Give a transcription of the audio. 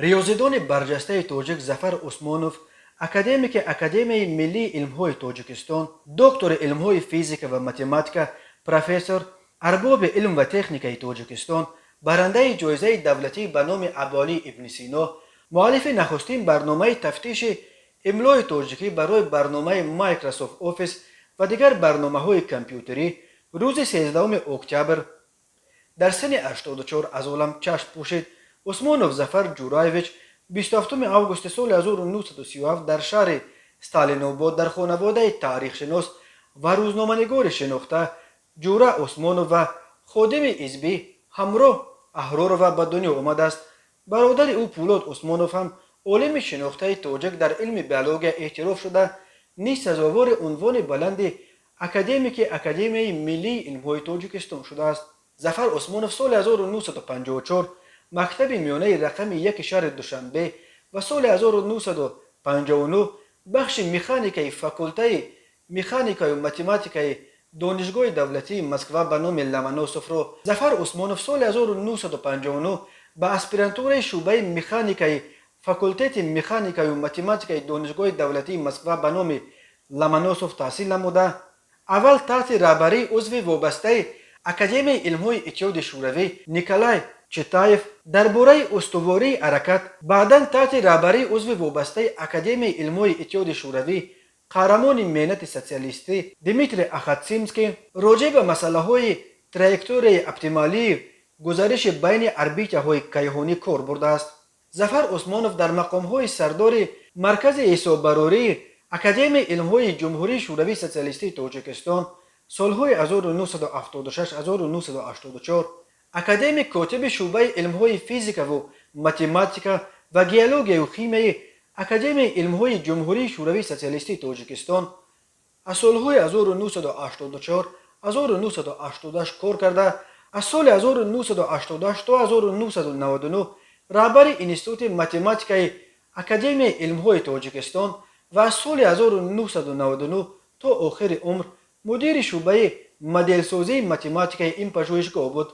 Риёзидони барҷастаи тоҷик Зафар Усмонов, академики Академияи миллии илмҳои Тоҷикистон, доктори илмҳои физика ва математика, профессор, арбоби илм ва техникаи Тоҷикистон, барандаи ҷоизаи давлатӣ ба номи Абуалӣ ибни Сино, муаллифи нахустин барномаи тафтиши имлои тоҷикӣ барои барномаи Microsoft Office ва дигар барномаҳои компютерӣ рӯзи 13 октябр дар синни 84 аз олам чашм пӯшид. Усмонов Зафар Ҷураевич 27 августи соли 1937 дар шаҳри Сталинобод дар хонаводаи таърихшинос ва рӯзноманигори шинохта Ҷура Усмонов ва ходими ҳизбӣ Ҳамроҳ Аҳророва ба дунё омадааст. Бародари ӯ Пӯлод Усмонов ҳам олими шинохтаи тоҷик дар илми биология эътироф шуда, низ сазовори унвони баланди академики Академияи миллии илмҳои Тоҷикистон шудааст. Зафар Усмонов соли 1954 мактаби миёнаи рақами яки шаҳри Душанбе ва соли 1959 бахши механикаи факултаи механикаю математикаи Донишгоҳи давлатии Москва ба номи Ломоносовро. Зафар Усмонов соли 1959 ба аспирантураи шӯъбаи механикаи факултети механикаю математикаи Донишгоҳи давлатии Москва ба номи Ломоносов таҳсил намуда, аввал таҳти раҳбарии узви вобастаи Академияи илмҳои Иттиҳоди Шӯравӣ Николай Четаев дар бораи устувории ҳаракат, баъдан таҳти раҳбарии узви вобастаи Академияи илмҳои Иттиҳоди Шӯравӣ, Қаҳрамони меҳнати социалистӣ Дмитрий Охотимский роҷеъ ба масъалаҳои траекторияи оптималии гузариши байни орбитаҳои кайҳонӣ кор бурдааст. Зафар Усмонов дар мақомҳои сардори Маркази ҳисоббарории Академияи илмҳои Ҷумҳурии Шӯравии Социалистии Тоҷикистон солҳои 1976-1984, академик, котиби шӯъбаи илмҳои физикаву математика ва геологияю химияи Академияи илмҳои Ҷумҳурии Шӯравии Социалистии Тоҷикистон аз солҳои 1984 1988 кор карда, аз соли 1988 то 1999 раҳбари Институти математикаи Академияи илмҳои Тоҷикистон ва аз соли 1999 то охири умр мудири шӯъбаи моделсозии математикаи ин пажӯҳишгоҳ буд.